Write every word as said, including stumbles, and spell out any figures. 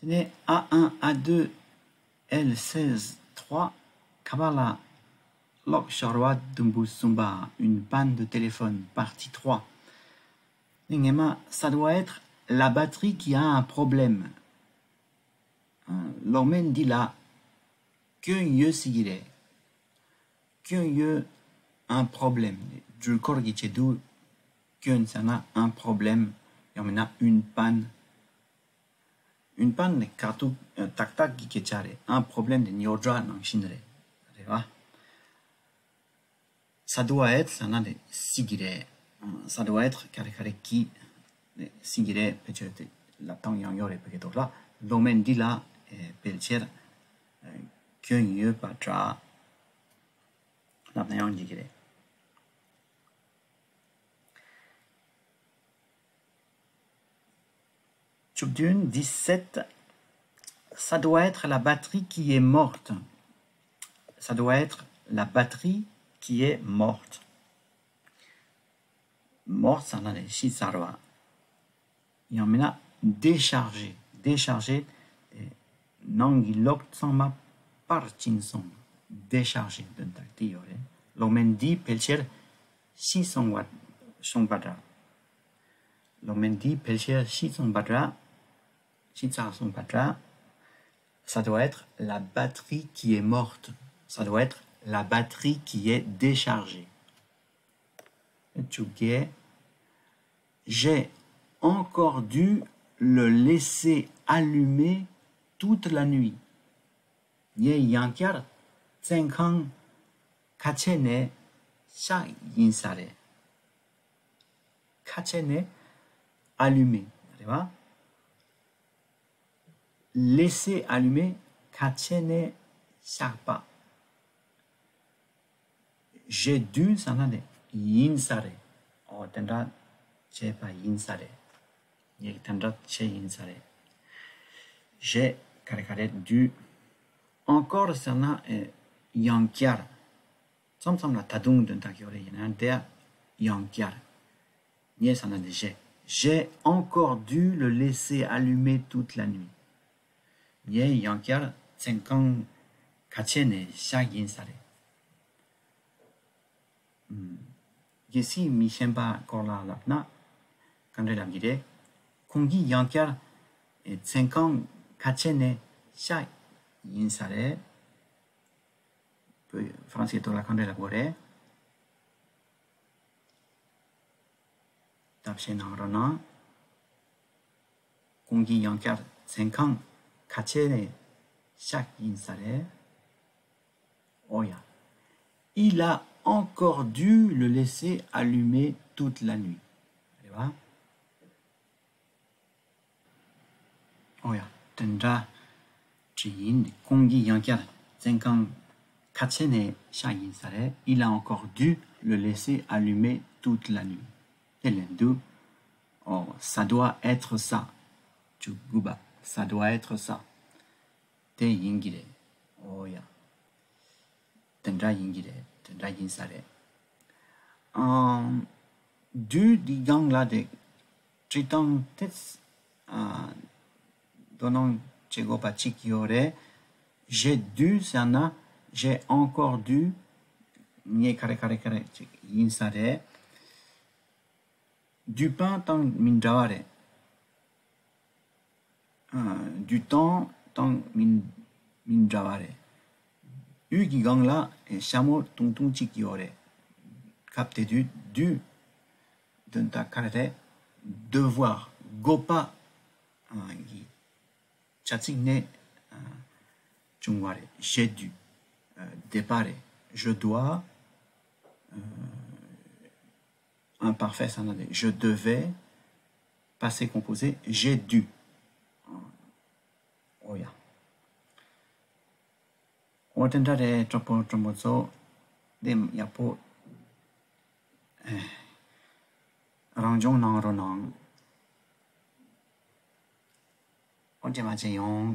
དེ་ནས་ཨ་ཨན་ཨ་ལྡུ་ཨེལ་སེ་ཟི་ཐྲུ་ཁ་པར་ལ་གློག་ཤོར་བ་དུམ་བུ་གསུམ་པ། Une panne de téléphone, partie trois. ངེས་མ། Ça doit être la batterie qui a un problème. གློག་མེ་འདི་ལ་སྐྱོན་ཡོད་སྲིད་ཀྱི་རེད། སྐྱོན་ཡོད། Un problème. འགྲུལ་འཁོར་གྱི་ཆེད་དུ་སྐྱོན་ཟེར་ན་un problème ཡང་མིན་ན་une panne. Une panne ནི་དཀའ་སྡུག་ཏག་ཏག་གི་སྐད་ཆ་རེད། Un problème དེ་རྙོག་དྲ་ནང་བཞིན་རེད། རེད་བ། Ça doit être ཟེར་ན་དེ་སྲིད་ཀྱི་རེད། Ça doit être ག་རེ་ག་རེ་གྱིས་སྲིད་ཀྱི་རེད། ཕལ་ཆེར་དེ་ལབ་སྟངས་ཡང་ཡོད་རེད། བོད་སྐད་ཐོག་ལ་གློག་མེ་འདི་ལ་ཕལ་ཆེར་སྐྱོན་ཡོད་པ་འདྲ་ལབ་ན་ཡང་འགྲིག་གི་རེད། བཅུ་བདུན། Dix-sept. Ça doit être la batterie qui est morte. Ça doit être la batterie qui est morte. Morte ཟེར་ན་ནི་ཤི་ཚར་བ། ཡང་མིན་ན་déchargée. Déchargée ནང་གི་གློག་ཚང་མ་སྤར་ཕྱིན་སོང་། Déchargée དོན་དག་དེ་ཡོད་རེད། གློག་མེ་འདི་ཕལ་ཆེར་ཤི་སོང་བ་སོང་པ་འདྲ། གློག་མེ་འདི་ཕལ་ཆེར་ཤི་སོང་པ་འདྲ། ཤི་ཚར་སོང་པ་འདྲ། Ça doit être la batterie qui est morte. Ça doit être la batterie qui est déchargée. བཅོ་བརྒྱད། J'ai encore dû le laisser allumer toute la nuit. ངས་ཡང་བསྐྱར་བཙོན་ཁང་ཁ་ཕྱེ་ནས་བཞག་ཡིན་ས་རེད། ཁ་ཕྱེ་ནས་allumer རེད་བ། Laisser allumer ཁ་ཕྱེ་ནས་བཞག་པ། J'ai dû ཟེར་ན་ནི་ཡིན་ས་རེད། ཨོ་དེ་འདྲ་བྱས་པ་ཡིན་ས་རེད། ངས་དེ་འདྲ་བྱས་ཡིན་ས་རེད། J'ai ག་རེ་ག་རེ་dû། Encore ཟེར་ན་ཨེ་ཡང་བསྐྱར། མཚམས་མཚམས་ལ་ད་དུང་དོན་དག་ཡོད་རེད། ཡིན་ན་དེ་ཡང་བསྐྱར། ངས་ཟེར་ན་ནི་j'ai། J'ai encore dû le laisser allumer toute la nuit. ངས་ཡང་བསྐྱར་བཙོན་ཁང་ཁ་ཕྱེ་ནས་བཞག་ཡིན་ས་རེད། ཨུམ། གལ་སྲིད་མི་གཞན་པ་སྐོར་ལ་ལབ་ན་ག་འདྲ་ལབ་ཀྱི་རེད། ཁོང་གིས་ཡང་བསྐྱར་ཨེ་བཙོན་ཁང་ཁ་ཕྱེ་ནས་བཞག་ཡིན་ས་རེད། བོད་ཧྥ་རན་སིའི་ཐོག་ལ་ག་འདྲ་ལབ་དགོས་རེད། ལྟ་བཤད་གནང་རོགས་གནང་། ཁོང་གིས་ཡང་བསྐྱར་བཙོན་ཁང་ཁ་ཕྱེ་ནས་བཞག་ཡིན་ས་རེད། ཨོ་ཡ། Il a encore dû le laisser allumer toute la nuit. རེད་བ། ཨོ་ཡ། དེ་འདྲ་བྲིས་ཡིན། ཁོང་གིས་ཡང་བསྐྱར་བཙོན་ཁང་ཁ་ཕྱེ་ནས་བཞག་ཡིན་ས་རེད། Il a encore dû le laisser allumer toute la nuit. དེ་ལན་དུ། ཨོ། Ça doit être ça. བཅུ་དགུ་པ། Ça doit être ça. དེ་ཡིན་གྱི་རེད། ཨོ་ཡ། དེ་འདྲ་ཡིན་གྱི་རེད། དེ་འདྲ་ཡིན་ས་རེད། ཨམ། dû འདི་སྒང་ལ་དེ་བྲིས་སྟངས་དེ། ཨ། དོ་སྣང་བྱེད་དགོས་པ་གཅིག་ཡོད་རེད། J'ai dû ཟེར་ན་j'ai encore dû། ངས་ག་རེ་ག་རེ་ག་རེ་ཅིག་ཡིན་ས་རེད། Du pain དང་མི་འདྲ་བ་རེད། ཨ། Du temps དང་མི་མི་འདྲ་བ་རེད། dû གི་སྒང་ལ་ཨེ་ཞྭ་མོ་ཐུང་ཐུང་གཅིག་ཡོད་རེད། སྐབས་དེ་དུས་dû དོན་དག་ག་རེ་རེད། Devoir དགོས་པ་ཨ་གི་བྱ་ཚིག་ནས་ཨ་བྱུང་བ་རེད། J'ai dû ཨ་འདོད་པ་རེད། Je dois ཨ། Imparfait ཟེར་ན་དེ། Je devais. Passé composé, j'ai dû. ཨོ་ཡ། ཨོ་དེ་འདྲ་རེད། གྲོགས་པོ་གྲོགས་མོ་ཚོ། དེ་ཡག་པོ་ཨེ་རང་སྦྱོང་གནང་རོགས་གནང་། ཨོ་རྗེས་མ་བྱས་ཡོང་།